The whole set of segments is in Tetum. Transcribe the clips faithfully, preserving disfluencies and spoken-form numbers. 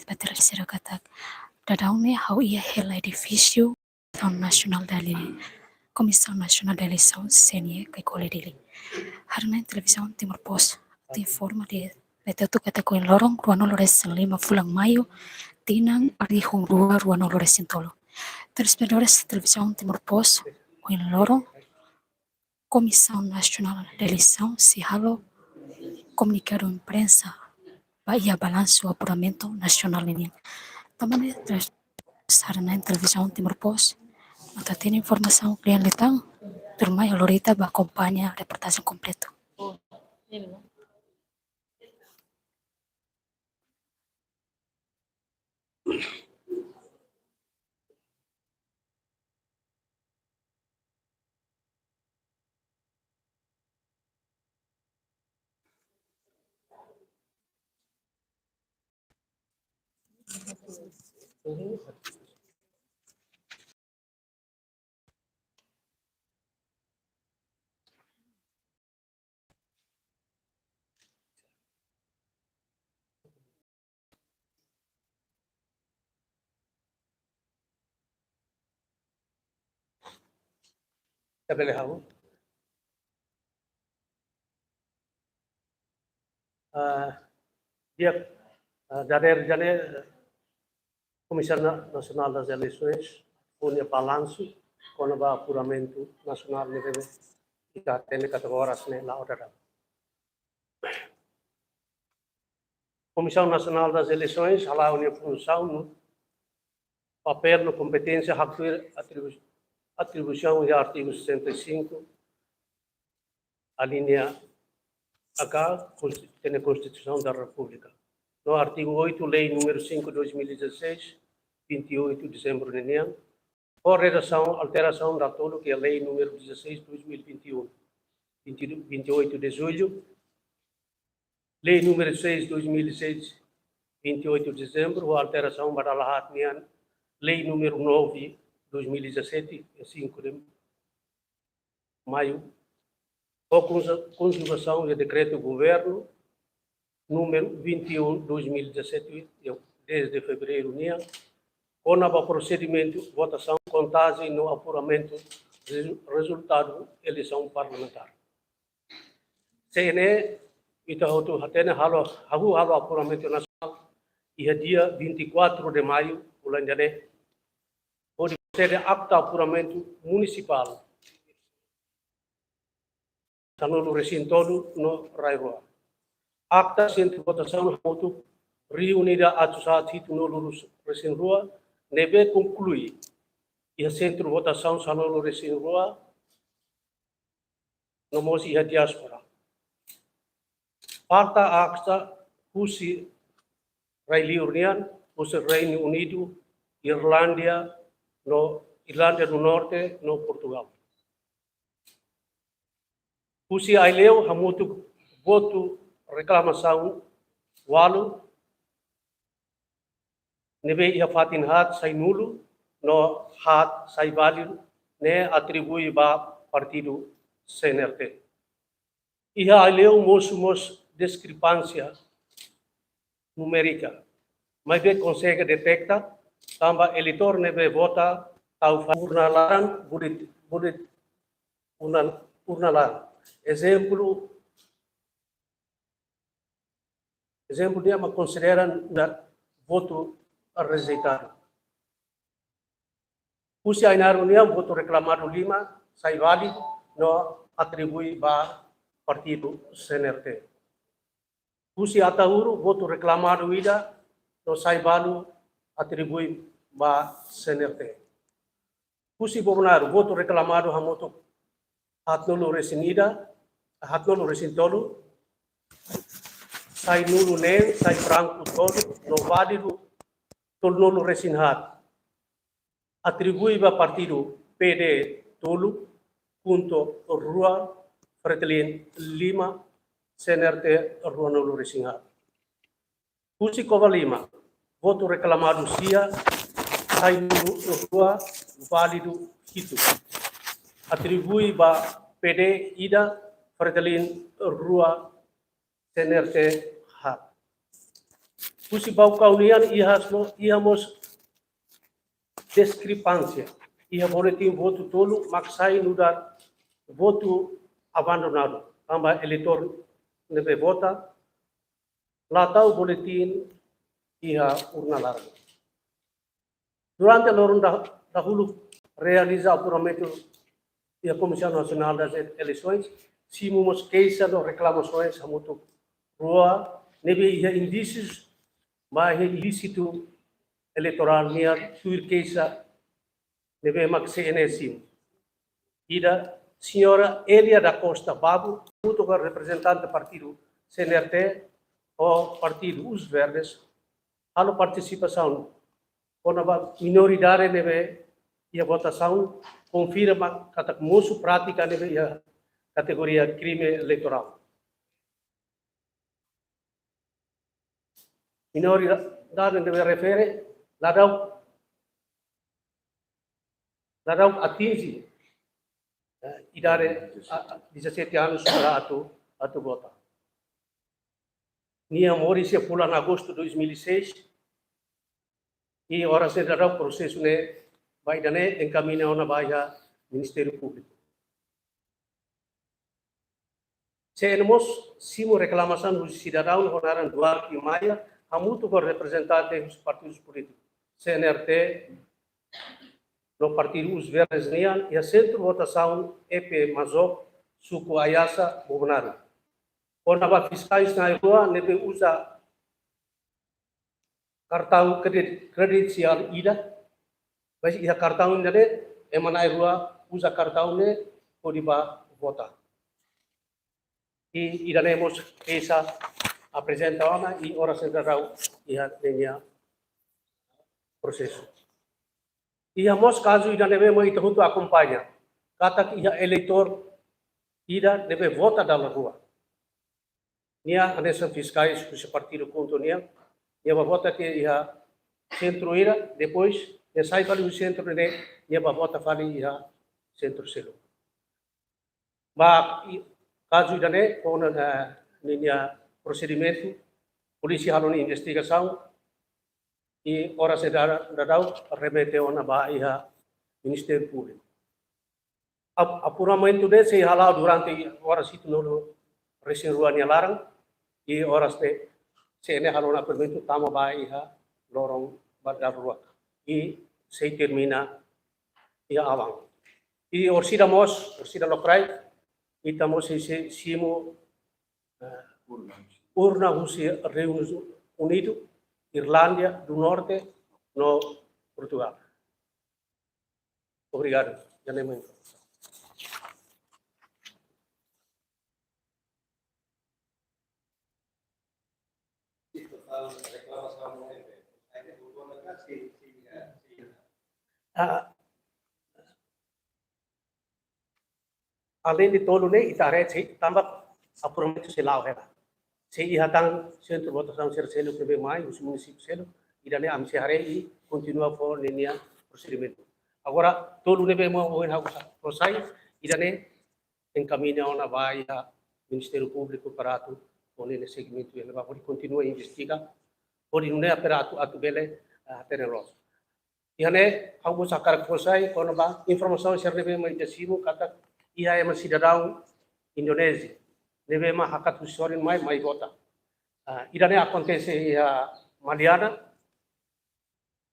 Patrícia Rakatak. Daudaun ne'e ha'u iha hela edifísiu Komisaun Nasionál da Ele-, Komisaun Nasionál da Eleisaun, C N E, Caicoli, Dili. Haree-na'in Televizaun Timor Post, atu informa de'it, atu hatete katak ohin loron, ruanulu-resin-lima fulan Maiu, tinan rihun rua ruanulu-resin-tolu. Telespetadores Televizaun Timor Post, ohin loron, Komisaun Nasionál da Eleisaun sei halo komunikadu imprensa ba iha balansu apuramentu nasionál ninian. Tanba ne'e, haree-na'in Televizaun Timor Post, atu hatene informasaun kle'an liután, tuirmai halo rita ba akompaña reportajen kompletu. Ita bele halo. Ah, di'ak, ah, dadeer ida-ne'e, Komisaun Na-, Nasionál das Eleições fó nia balansu kona-ba apuramentu nasionál ne'ebé ita hatene katak oras ne'e la'o daudaun. Komisaun Nasionál das Eleições hala'o nia funsaun no papél no kompeténsia haktuir atribu-, atribuisaun iha artigu sessenta e cinco, alínea H, Konsti-, ita-nia Konstituisaun da Repúblika. No artigu oito, Lei número cinco, dois mil e dezasseis, vinte e oito de dezembro ninian, ho redasaun, alterasaun datoluk iha Lei número dezasseis, dois mil e vinte e um, vinte, vinte e oito de julho, Lei número seis, dois mil e seis, vinte e oito de dezembro, ho alterasaun ba dala haat nian, Lei número nove, dois mil e dezassete, cinco de maio, ho konju-, konjugasaun iha Dekretu Governu número vinte e um, dois mil e dezassete, dez de fevereiro nian, kona-ba prosedimentu votasaun, kontajen no apuramentu rezu-, rezultadu eleisaun parlamentár. C N E, ita hotu hatene halo, hahú halo apuramentu nasionál iha dia vinte e quatro de maio, fulan ida-ne'e, hodi prosede akta apuramentu munisipál sanulu-resin-tolu no rai-rua. Akta sentru votasaun hamutuk rihun ida atus haat hitunulu-resin-rua ne'ebé konklui iha sentru votasaun sanulu-resin-rua no mós iha diáspora. Falta akta husi rai-liur nian, husi Reinu Unidu, Irlanda no, Irlanda do Norte no Portugál. Husi Aileu hamutuk votu reklamasaun ualu, ne'ebé iha fatin haat sai nulu no haat sai válidu, ne'e atribui ba partidu C N R T. Iha Aileu mosu mós diskrepánsia numérika, maibé konsege deteta tanba eleitór ne'ebé vota tau fa-, urna laran, bulit, bulit, urna, urna laran. Ezemplu, ezemplu nian mak konsidera nu'udar votu rejeitadu. Husi Ainaro nian votu reklamadu lima sai válidu no atribui ba partidu C N R T. Husi Ataúro votu reklamadu ida no sai válidu, atribui ba C N R T. Husi Bobonaro votu reklamadu hamutuk haatnulu-resin-ida, haatnulu-resin-tolu, sai nulu-neen, sai branku tolu, no válidu tolunulu-resin-haat. Atribui ba partidu P D tolu, KHUNTO rua, FRETILIN lima, C N R T ruanulu-resin-haat. Husi Covalima, votu reklamadu sia, sai nulu-rua, válidu hitu. Atribui ba P D ida, FRETILIN rua, C N R T haat. Husi Baucau nian iha mós, iha mós diskrepánsia. Iha boletin votu tolu mak sai nu'udar votu abandonadu, tanba eleitór ne'ebé vota la tau boletin iha urna laran. Durante loron da, dahuluk realiza apuramentu iha Comissão Nacional das Eleições, simu mós keixa no reklamasoens hamutuk rua, ne'ebé iha indísius ba iha ilísitu eleitorál nian tuir keixa ne'ebé mak C N E simu. Ida, Señora Elia da Costa Babo, hamutuk ho reprezentante partidu C N R T ho partidu Os Verdes, halo partisipasaun kona-ba minoridade ne'ebé iha votasaun, konfirma katak mosu prátika ne'ebé iha kategoria krime eleitorál. Minoridade ne'ebé refere, la dau, la dau atinje, eh, idade, a, a, dezassete anos para atu, atu vota. Nia moris iha fulan Agostu dois mil e seis, i oras ne'e daudaun prosesu ne'e ba ida-ne'e enkamiña ona ba iha Ministériu Públiku. C N E mós simu reklamasaun husi sidadaun ho naran Duarte Maia, hamutuk ho reprezentante husi partidu polítiku C N R T no partidu Os Verdes nian, iha sentru votasaun E P Mazok, suku Ayasa, Bobonaro. Kona-ba fiskais na'in-rua ne'ebé uza kartaun kredit, kredit sosiál ida, mas iha kartaun ida-ne'e, ema na'in-rua uza kartaun ne'e hodi bá vota. I ida-ne'e mós keixa aprezenta ona i oras ne'e daudaun iha ninia prosesu. Iha mós kazu ida ne'ebé mak ita hotu akompaña, katak iha eleitór ida ne'ebé vota dala rua. Nia hanesan fiskais husi partidu KHUNTO nian, nia bá vota tiha iha sentru ida, depois nia sai fali husi sentru ne'e, nia bá vota fali iha sentru seluk. Ba i-, kazu ida-ne'e, kona, eh, ninia prosedimentu, polísia halo nia investigasaun, i oras ne'e daudaun, daudaun remete ona ba iha Ministériu Públiku. Ap-, apuramentu ne'e sei hala'o durante oras hitunulu-resin-rua nia laran, i oras ne'e C N E halo ona apuramentu tama ba iha loron ba daruak. I sei termina iha aban. I orsida mós, orsida lokraik, ita mós sei, sei simu, eh, urna husi Reinu Unidu, Irlandia do Norte, no Portugal. Obrigadu. Ida-ne'e mak. Ah, aleinde tolu ne'e, ita haree sei tanba apuramentu sei la'o hela. Sei iha tan sentru votasaun sira seluk ne'ebé mai, husi munisípiu seluk, ida-ne'e ami sei haree i kontinua fó ninia prosedimentu. Agora, tolu ne'ebé mak ohin ha'u sa-, fó sai, ida-ne'e enkamiña ona ba iha Ministériu Públiku para atu fó ninia segmentu iha ne'ebá hodi kontinua investiga, hodi nune'e para atu, atu bele, ah, hatene loos. Iha ne'e, ha'u mós hakarak fó sai kona-ba informasaun sira ne'ebé mak ita simu katak iha ema sidadaun Indonézia ne'ebé mak hakat husi sorin mai, mai vota. Ah, ida-ne'e akontese iha Maliana,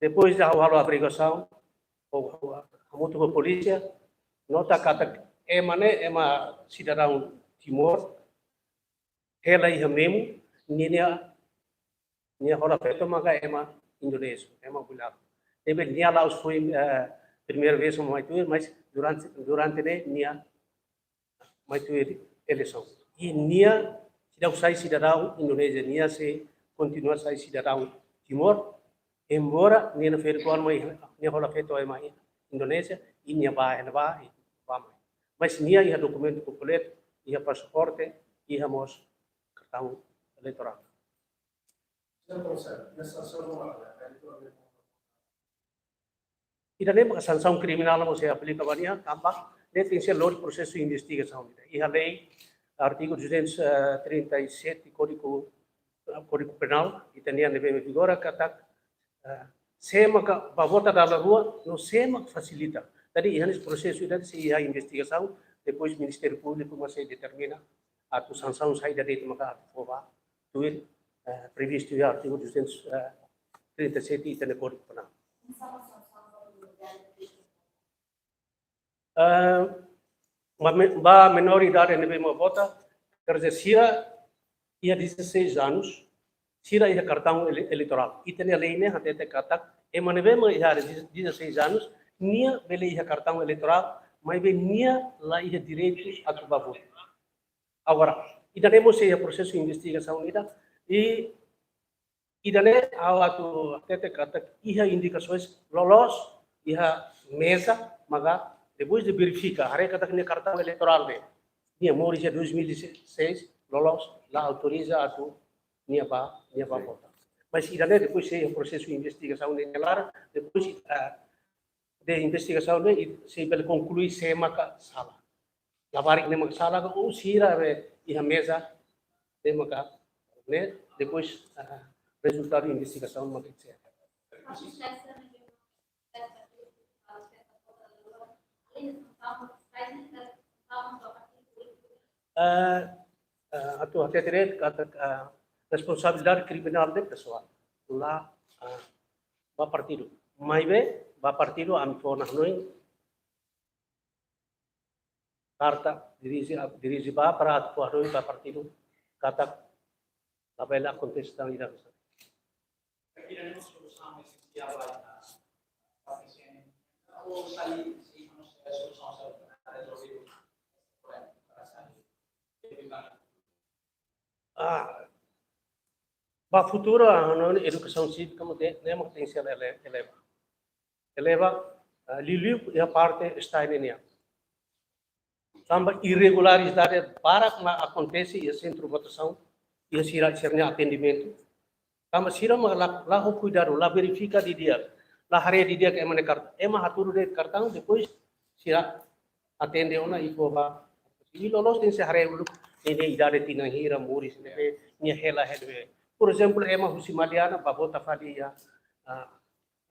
depois de ha'u halo averiguasaun, ha'u, ha'u hamutuk ho polísia, nota katak ema ne'e, ema sidadaun Timor, hela iha memu, ninia, nia hola feto maka ema Indonézia, ema Bular. Ne'ebé nia la'ós foin, eh, primeira vez mai tuir, mas durante, durante ne'e nia mai tuir eleisaun. I nia seidauk sai sidadaun Indonézia, nia sei kontinua sai sidadaun Timor, embora nia naferikuan mai, nia hola feto ema Indonézia, i nia bá, nia bá, i bá mai. Mas nia iha dokumentu kompletu, iha pasaporte, iha mós kartaun eleitorál. Ida-ne'e mak sansaun kriminál mós sei aplika ba nia, tanba ne'e tenke lori prosesu investigasaun. Iha lei, artigu duzentos e trinta e sete Kódigu Kódigu Penál ita-nian ne'ebé vigora katak, eh, sé maka ba vota dala rua, no sé maka fasilita. Jadi iha ne'e prosesu ida sei iha investigasaun, depois Ministériu Públiku mak sei determina atu sansaun saida de'it maka atu fó ba tuir, eh, previstu iha artigu duzentos trinta e sete ita-nia Kódigu Penál. Ah, ba me-, ba menór idade ne'ebé mak vota, quer dizer, sira iha dezasseis anos, sira iha kartaun ele-, eleitorál. Ita-nia lei ne'e hatete katak, ema ne'ebé mak iha deze-, dezasseis anos, nia bele iha kartaun eleitorál, maibé nia la iha direitu atu ba vota. Agora, ida-ne'e mós sei iha prosesu investigasaun ida, i ida-ne'e ha'u atu hatete katak iha indikasoens loloos, iha meza, maka depois de verifika, haree katak nia kartaun eleitorál ne'e, nia moris iha dois mil e seis, loloos, la autoriza atu nia ba, nia ba vota. Mas ida-ne'e depois sei iha prosesu investigasaun ne'e laran, depois, eh, de investigasaun ne'e, i sei bele konklui sé maka sala. Labarik ne'e maka sala ka, ou sira be iha meza ne'e maka, ne'e, depois, ah, rezultadu investigasaun maka, et cetera. Eh, eh, atu hatete de'it katak, ah, responsabilidade kriminál ne'e pesoál, la, ah, ba partidu. Maibé ba partidu ami fó ona hanoin karta dirije, dirije ba para atu fó hanoin ba partidu katak labele akontese tan ida. Ah, ba futuru, ah, no edukasaun sívika mós ne'e, ne'e mós potensiál ele-, eleva. Eleva, ah, liuliu iha parte STAE nian. Tanba irregularidade barak mak akontese iha sentru votasaun, iha sira, sira-nia atendimentu. Tanba sira mak la, la ho kuidadu, la verifika didi'ak, la haree didi'ak ema nia kartaun. Ema hatudu de'it kartaun, depois sira atende ona i fó ba. I loloos tenke haree uluk, nia idade tinan hira, moris ne'ebé, nia hela ne'ebé. Por ezemplu, ema husi Maliana ba vota fali iha, ah,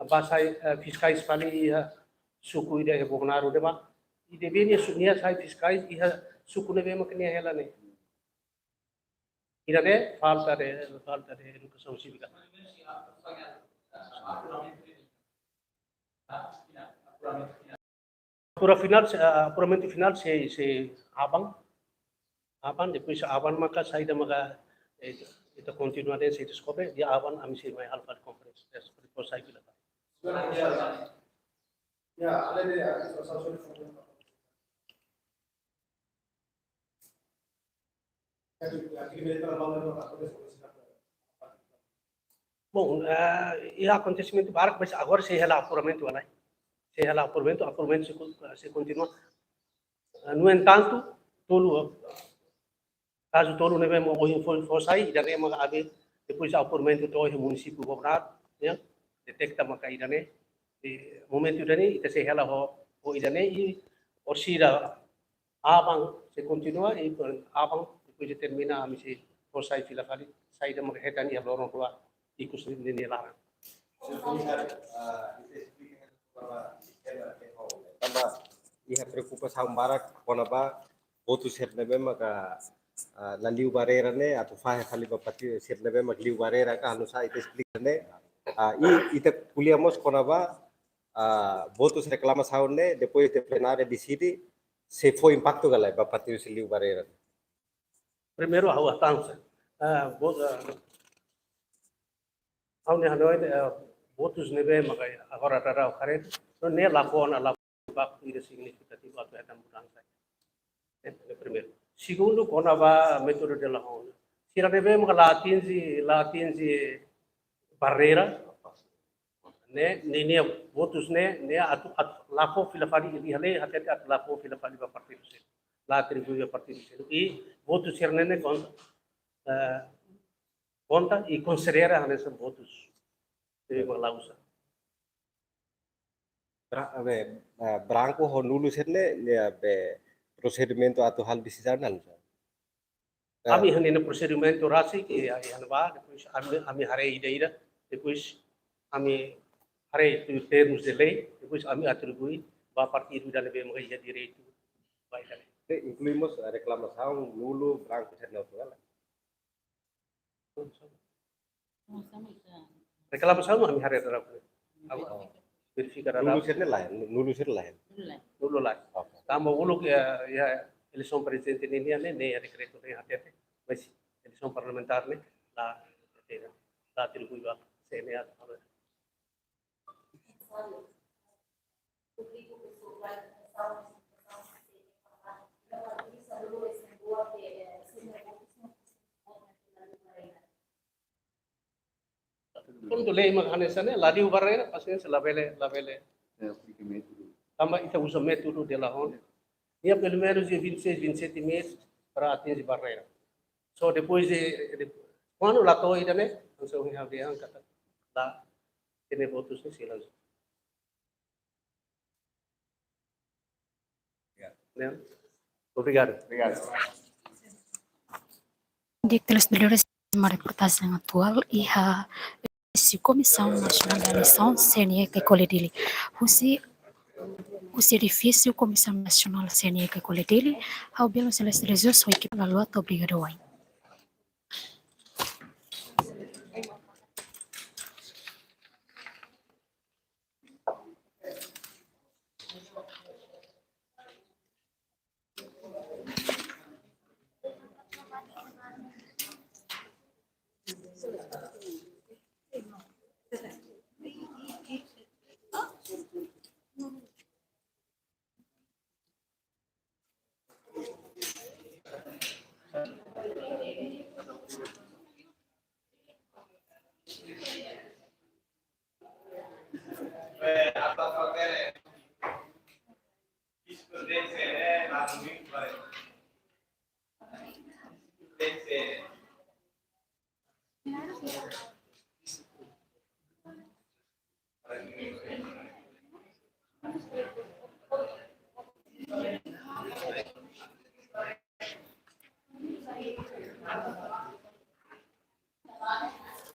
ba sai, eh, fiskais fali iha suku ida iha Bobonaro ne'ebá. I debe nia su-, nia sai fiskais iha suku ne'ebé mak nia hela ne'e. Ida-ne'e falta de, falta de edukasaun sívika. Apura finál, eh, apuramentu finál sei, sei aban. Aban, depois aban maka saida maka, eh, ita kontinua de'it sei deskobre, dia aban ami sei mai halo fali konferénsia, depois sai fila fali. Ya, além de Bom, eh, iha akontesimentu barak, mas agora sei hela apuramentu, alai. Sei hela apuramentu, apuramentu sei kon-, sei kontinua. Eh, no entantu, tolu, kazu tolu ne'ebé mak ohin fó, fó sai, ida-ne'e mak aban, depois apuramentu to'o iha munisípiu Bobonaro, ya, deteta maka ida-ne'e. Di momentu ida-ne'e, ita sei hela ho, ho ida-ne'e, i orsida aban sei kontinua, i aban, depois de termina, ami sei fó sai fila fali, saida mak hetan iha loron rua ikus ninia laran. Tanba iha preokupasaun barak kona-ba votu sira ne'ebé maka, ah, la liu barreira ne'e, atu fahe fali ba partidu sira ne'ebé mak liu barreira ka, halo sai ita esplika ne'e. Ah, i ita ko'alia mós kona-ba, ah, votus reklamasaun ne'e, depois de plenária deside, se fó impaktu ka lae ba partidu sira liu barreira. Primeiru, ha'u hatán, ah, vo-, ah, ha'u-nia hanoin, eh, votus ne'ebé maka agora daudaun karik, no ne'e la fó ona, la fó impaktu ida signifikativu atu hetan mudansa. Eh, ne'e primeiru. Segundu, kona-ba métodu de la ronda. Sira ne'ebé maka la atinje, la atinje barreira, ne'e, ne'e, ne'e votus ne'e, ne'e atu, atu la fó fila fali, iha lei hatete atu la fó fila fali ba partidu seluk. La atribui ba partidu seluk. I votus sira ne'e, ne'e konta, eh, konta i konsidera hanesan votus. Ne'ebé mak la uza. Bra-, be, eh, branku ho nulu sira ne'e, ne'e be prosedimentu atu halo desizaun halo. Ami iha ninia prosedimentu rasik, iha, iha ne'ebá, depois ami, ami haree ida-ida, depois ami haree tuir termus de lei, depois ami atribui ba partidu ida ne'ebé mak iha direitu ba ida-ne'e. Te inklui mós, eh, reklamasaun nulu, branku, sira-ne'e hotu, kan? Reklamasaun ami haree dadaun. Ami verifika dadaun. Nulu sira-ne'e lae, nulu sira lae. Nulu lae. Oke. Tanba uluk iha, iha eleisaun prezidente ninian ne'e, ne'e iha dekretu ne'e hatete, mas eleisaun parlamentár ne'e la, la atribui ba C N E. Prontu, lei mak hanesan ne'e, la liu barreira, pasiénsia, labele, labele. Ya, aplika métodu. Tanba ita uza métodu Delaunay. Ya, pelumenus dia vinte e seis, vinte e sete mês para atinje barreira. So, depois de, de, kuandu la to'o ida-ne'e, entaun ha'u dehan katak la, hatene votus ne'e sila. Ya. Ne'e. Obrigadu. Obrigadu. Di'ak, telespetadór, mak reportajen atuál iha husi Komisaun Nasionál Eleisaun, C N E, Caicoli, Dili. Husi, husi edifísiu Komisaun Nasionál C N E, Caicoli, Dili, ha'u Belo Celeste de Jesus, ho ekipa la loot, obrigadu wa'in.